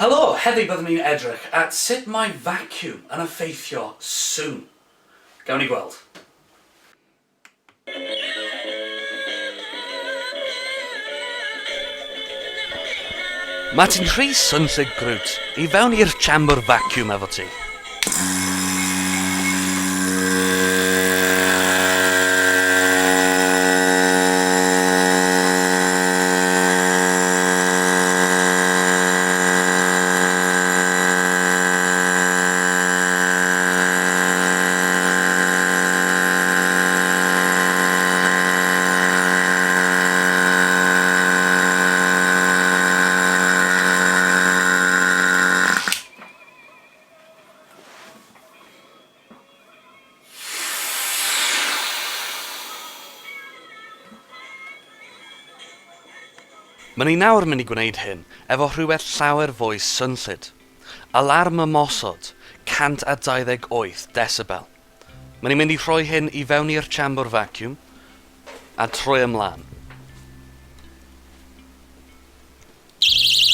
Helo, heddi byddwn ni'n edrych at sut mae vacuum yn effeithio sŵn. Gawn ni gweld. Mae ti'n rhy swnllyd Groot, i fewn i'r siambr vacuum efo ti. Mae ni nawr mynd i gwneud hyn efo rhywbeth llawer fwy swnllyd. Alarm ymosod, 128 decibel. Mae ni'n mynd i rhoi hyn i fewn i'r siambr vacuum a troi ymlaen.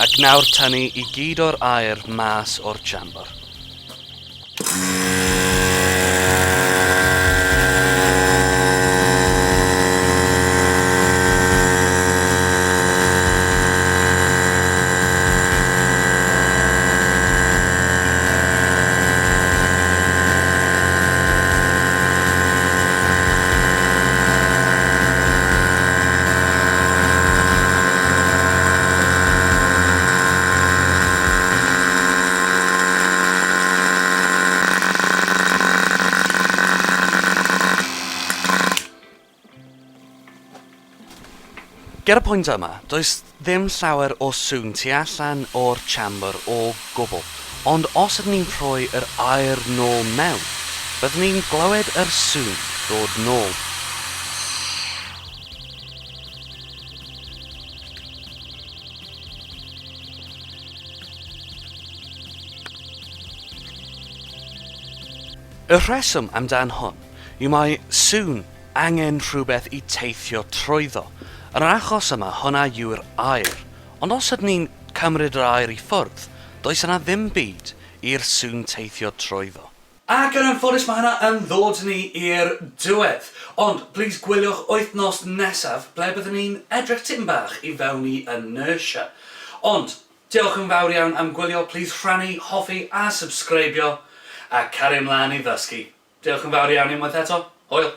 Ac nawr tynnu i gyd o'r aer mas o'r siambr. Ger y pwynt yma, does ddim llawer o sŵn tu allan o'r siambr o gwbl, ond os ydyn ni'n rhoi yr aer nôl mewn, byddwn ni'n glywed yr sŵn dod nôl. Y rheswm amdan hwn yw mae sŵn angen rhywbeth i teithio trwyddo. Yn yr achos yma, hwnna yw'r aer. Ond os ydyn ni'n cymryd yr aer i ffwrdd, does yna ddim byd i'r sŵn teithio trwyddo. Ac yn anffodus mae hynna yn ddod ni i'r diwedd. Ond plîs gwyliwch wythnos nesaf ble byddwn ni'n edrych tipyn bach i fewn i inertia. Ond diolch yn fawr iawn am gwylio, plîs rhannu, hoffi a subscribio a cario mlaen i ddysgu. Diolch yn fawr iawn unwaith eto. Hwyl!